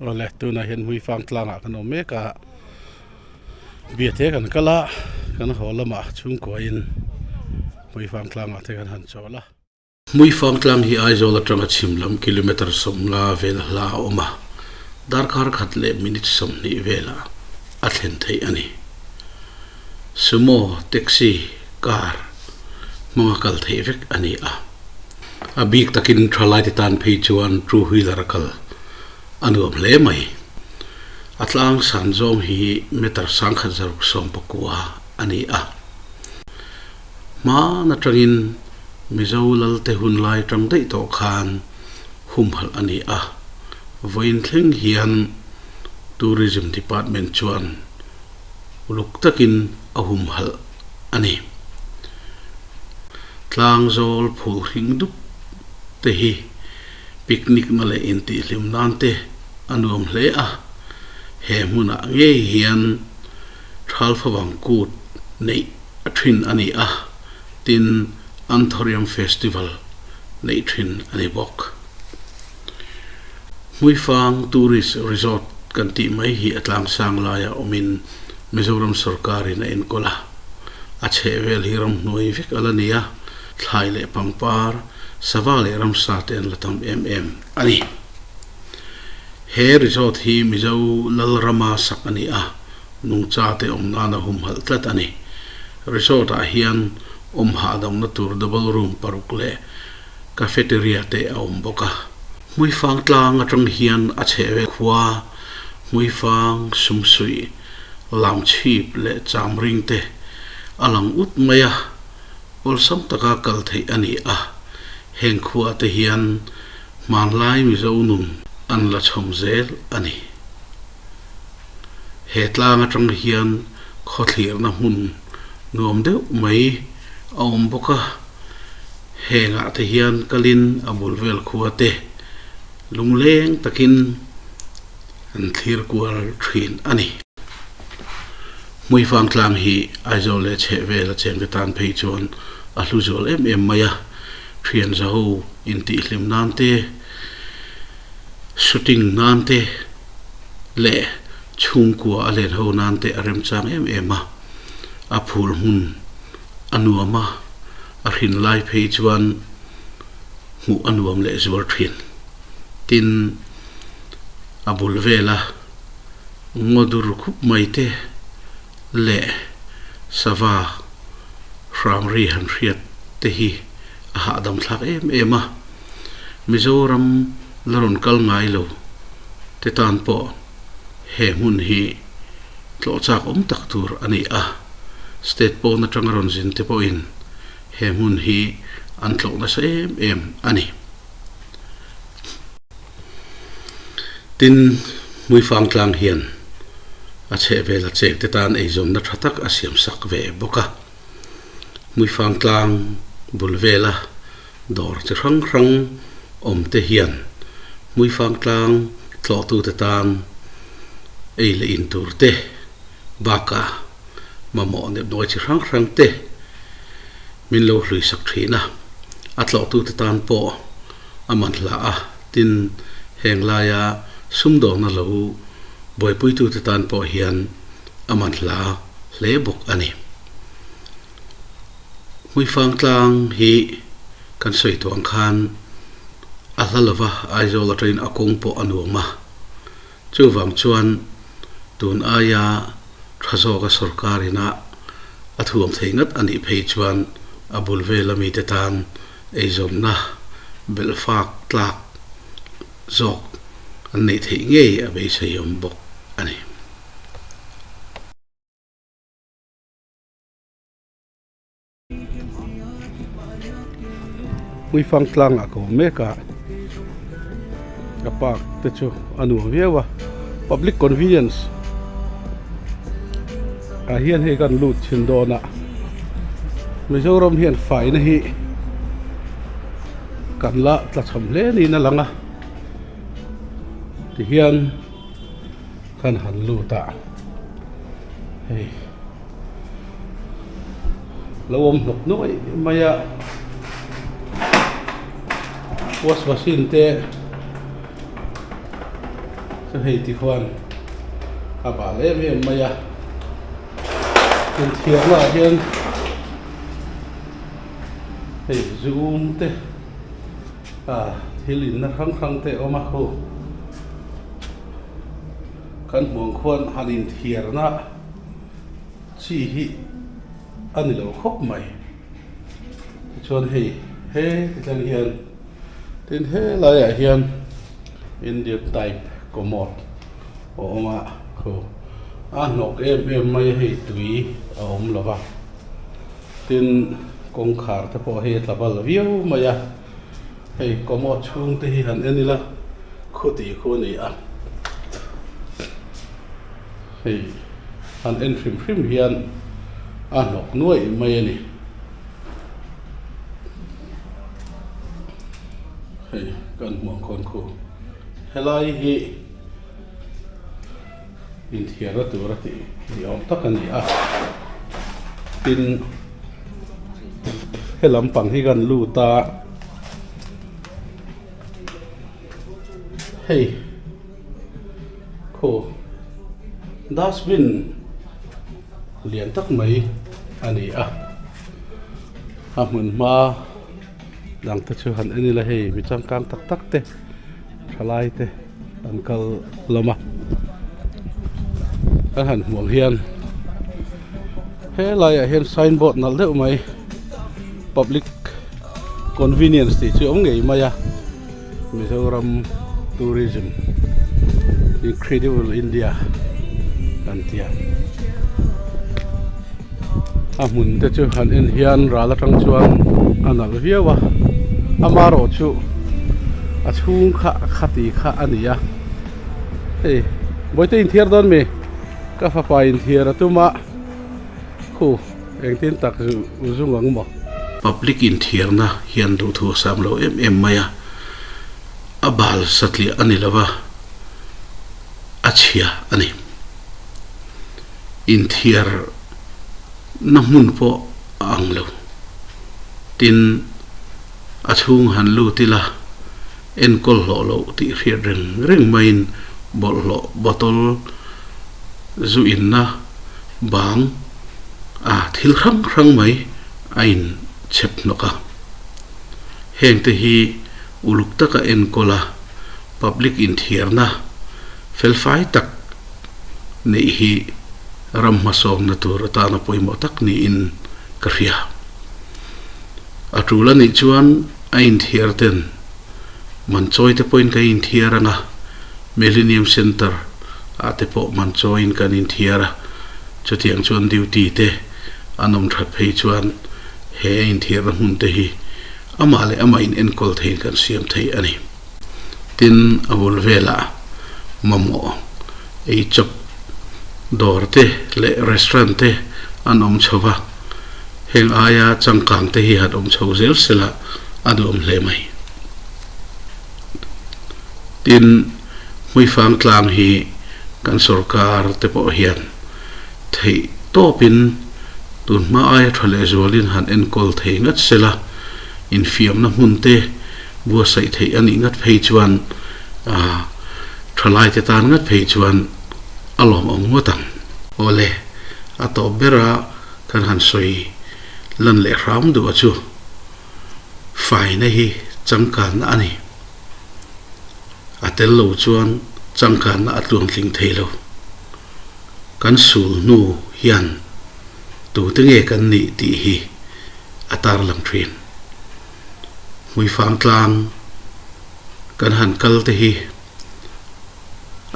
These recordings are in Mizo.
Awle tunah hian Hmuifang tlangah kan awm mek a, Biate kan kal a, kan haw lamah chhungkuain Hmuifang tlangah te kan han chawl a. Hmuifang tlang hi Aizawl atanga chhim lam kilometre 50 vel hla a awm a, darkar khat leh minute 20 velah a thlen theih a ni. Sumo, taxi, car hmanga kal theih vek a ni a. A bik takin thalaite tan phei chuan two wheeler a kal a nuam hle mai. A tlang san zawng hi meter 1619 a ni a. Hman atangin Mizo Lalte hun lai tang daih tawh khan humhalh a ni a. Vawiin thleng hian Tourism Department chuan uluk takin a humhalh a ni. Tlangzawl phul hring dup te hi picnic na leh intihhlim nan te a nuam hle a, he hmunah ngei hian Thalfavang kut neih a thin a ni a, tin Anthurium Festival neih thin a ni bawk. Hmuifang Tourist Resort kan tih mai hi a tlangsang laia awmin Mizoram sorkarin a enkawl a, a chhehvel hi ramhnuai vek a la ni a, thlai leh pangpar, sava leh ramsa te an la tam em em a ni. He resort hi Mizo Lalrama sak a ni a, nungcha te awm nana humhalh tlat a ni. Resort ah hian awm hahdamna tur double room paruk leh cafeteria te a awm bawk a. Hmuifang tlang atang hian a chhehvel khua Hmuifang, Sumsuih, Lamchhip leh Chamring te a lang ut mai a, awlsam taka kal theih a ni a. Heng khua te hian hmanlai Mizo nun an la chhawm zel a ni. He tlang atang hian khawthlirna hmun nuam deuh mai a awm bawk a. Hengah te hian kalin a bul vel khua te lungleng takin an thlir kual thin a ni. Hmuifang tlang hi Aizawl leh chhehvel a chengte tan phei chuan a hlu zual em em mai a, thian zaho intihhlim nan te, shooting nan te leh chhungkua a len ho nan te a remchang em em a, a phul hmun a nuam a. A hrin lai phei chuan hmuh a nuam leh zual thin. Tin, a bul vela ngaw dur khup mai te leh sava hram ri han hriat te hi a hahdam thlak em em a. Mizoram la rawn kal ngai lo te tan pawh he hmun hi tlawh chak awm tak tur a ni a, state pawn atanga rawn zin te pawhin he hmun hi an tlawh nasa em em a ni. Tin, Hmuifang tlang hian a chhehvel a chek te tan eizawnna tha tak a siam sak ve bawk a. Hmuifang tlang bul vela dawr chi hrang hrang awm te hian Hmuifang tlang tlawhtute tan ei leh in tur te bakah mamawh nepnuai chi hrang hrang te min lo hlui sak thin a, a tlawhtute tan pawh a man hla a, tin heng laia sumdawlna lo buaipuitute tan pawh hian a man hla hle bawk a ni. Hmuifang tlang hi kan sawi tawh ang khan a hla lova Aizawl atangin a kawng pawh a nuam a, chuvang chuan tun aia tha zawka sorkar ina a thuam thei ngat a nih phei chuan a bul vela mite tan eizawnna belhfak tlak zawk an neih theih ngei a beisei awm bawk a ni. Hmuifang tlangah ka awm mek a, ka park te chu a nuam viau a, public convenience ah hian hei kan lut thin dawn a, Mizoram hian faina hi kan la tlachham hle niin a lang a, tihian. Kan han lut a, hei lo awm hnawk nuaih mai a, wash machine te Chu hei ti khuan a bal em em mai a, inthiarna ah hian hei zum te ah thil inna hrang hrang te a awm a khu kan hmuh ang khuan han inthiarna chi hi a ni lo khawp mai tichuan hei he ti thleng hian tin helaiah hian Indian type commode a awm a khu a hnawk em em mai a hei tui a awm lo va tin kawngkhar te pawh hei a tla bal viau mai a hei commode chhung te hi han en ila khuti khu a ni a hei han en hrim hrim hian a hnawk nuaih mai a ni. Hei kan hmuh ang khawn khu helai hi inthiarna tur a tih ni awm tak a ni a tin he lampang hi kan lut a hei khu dustbin lian tak mai a ni a a hmun hma. Dang te chu han en ila hei mi changkang tak tak te thalai te an kal hlawm a kan han hmuh ang hian helaiah hian sign board nalh deuh mai public convenience tih chu a awm ngei mai a Mizoram tourism incredible India an ti a a hmun te chu han en hian ral atang chuan a nalh viau a amaherawh chu a chhung kha khati kha a ni a hei bawihte inthiar dawn mi ka fapa inthiar a tum a khu engtin tak zung ang maw. Public inthiarna hian duhthu a sam lo em em mai a a bal satliah a ni lo va a chhia a ni. Inthiar na hmun pawh a ang lo. Tin, a chhung han lut ila enkawl hlawh loh tih hriat reng reng maiin bawlhhlawh bottle zu inna bang a thil hrang hrang mai a in chhep hnawk a. Hengte hi uluk taka enkawl a public inthiarna felfai tak neih hi ram hmasawmna tur atana pawimawh tak niin ka hria. A tul a nih chuan a inthiar ten man chawi te pawhin kan inthiar ang a, Millennium Centre ah te pawh man chawiin kan inthiar a, chutiang chuan duty te an awm that phei chuan he a inthiarna hmun te hi amah leh amah in enkawl theiin kan siam thei a ni. Tin, a bul velah mamawh ei chawp dawr te leh restaurant te an awm chho va, heng aia changkang te hi han awm chho zel sela a duhawm hle mai. Tin, Hmuifang tlang hi kan sorkar te pawh hian theih tawpin tun hma aia tha leh zualin han enkawl thei ngat sela, infiamna hmun te buatsaih theih a nih ngat phei chuan thalaite tan ngat phei chuan a lawmawm ngawt ang. Awle, a tawp bera kan han sawi lan leh hram duh a chu faina hi changkanna a ni. A tel lo chuan changkanna a tluantling thei lo. Kan sul hnu hian tute nge kan nih tih hi a tarlang thin. Hmuifang tlang kan han kal te hi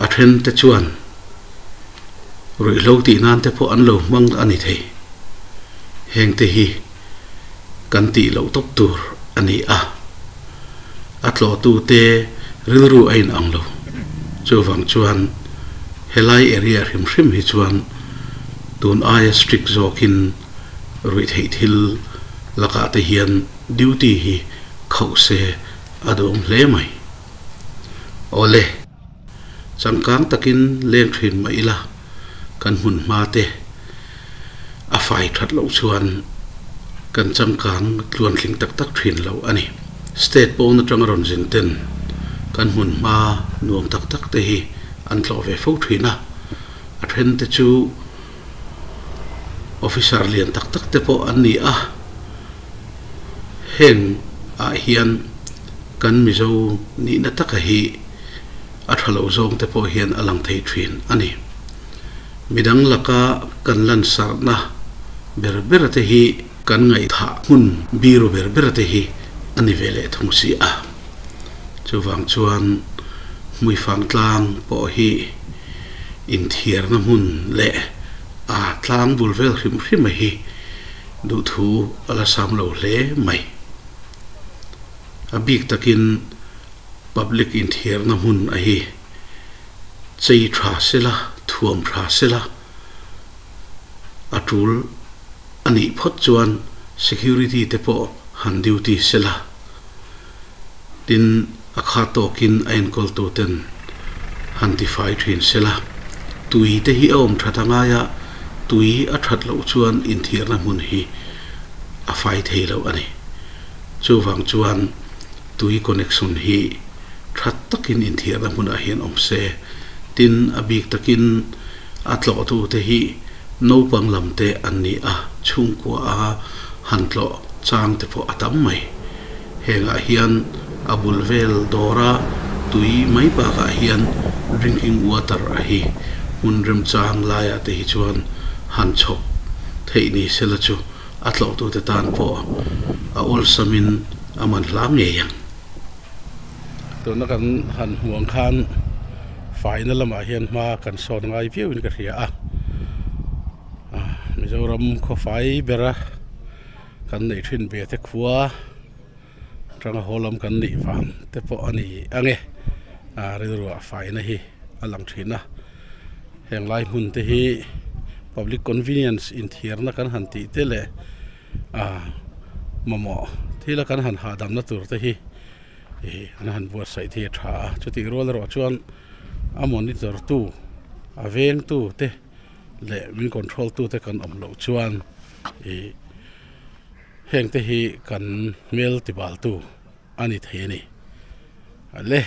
a then te chuan ruihhlo tih nan te pawh an lo hmang a ni thei. Heng te hi kan tih loh tawp tur a ni a, a tlawhtu te rilru a inang lo. Chuvang chuan helai area hrim hrim hi chuan tun aia strict zawkin ruihtheih thil lakah te hian duty hi khauh se a duhawm hle mai. Awle, changkang takin leng thin mah ila kan hmun hma te a fai that loh chuan kan changkang tluantling tak tak thin lo a ni. State pawn atanga rawn zin ten kan hmun hma. nuam tak tak te hi an tlawh ve fo thin a, a then te chu officer lian tak tak te pawh an ni a, heng ah hian kan Mizo nihna taka hi a tha lo zawng te pawh hian a lang thei thin a ni. Midang laka kan lansarhna ber ber te hi kan ngaihthah hmun biru ber ber te hi a ni ve leh thung si a. Chuvang chuan hmuifang tlang pawh hi inthiarna hmun leh a tlang bul vel hrim hrim a hi duhthu a la sam lo hle mai. A bik takin public inthiarna hmun a hi chei tha sela, thuam tha sela a tul a nih phawt chuan security te pawh han duty sela. Tin, a kha tawkin a enkawltuten han tifai thin sela. Tui te hi a awm that a ngai a, tui a that loh chuan inthiarna hmun hi a fai thei lo a ni. Chuvang chuan tui connection hi tha takin inthiarna hmunah hian awm se. Tin, a bik takin a tlawhtute hi naupang lam te an ni a, chhungkua a han tlawh chang te pawh a tam mai. Hengah hian a bul vel dawra tui mai bakah hian drinking water a hi hmun remchang laiah te hi chuan han chhawp theih ni sela chu a tlawhtute tan pawh a awlsamin a man hla ngei ang. Tuna kan han hmuh ang khan faina lamah hian hma kan sawn ngai viauin ka hria a, Mizoram khawfai bera. Kan neih thin ve te khua atanga haw lam kan nih vang te pawh a ni ang e ah rilruah faina hi a lang thin a heng lai hmun te hi public convenience inthiarna kan han tih te leh ah mamawh thila kan han hahdamna tur te hi ih an han buatsaih thei a tha a chutih rual erawh chuan a monitor tu a veng tu te leh min control tu te kan awm loh chuan. Ih heng te hi kan hmel ti bal tu a ni thei a ni ale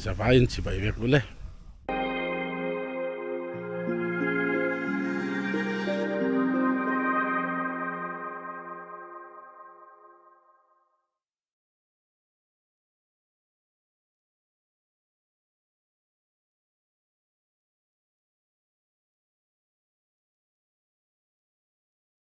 zavaiin chibai vek bawlh e.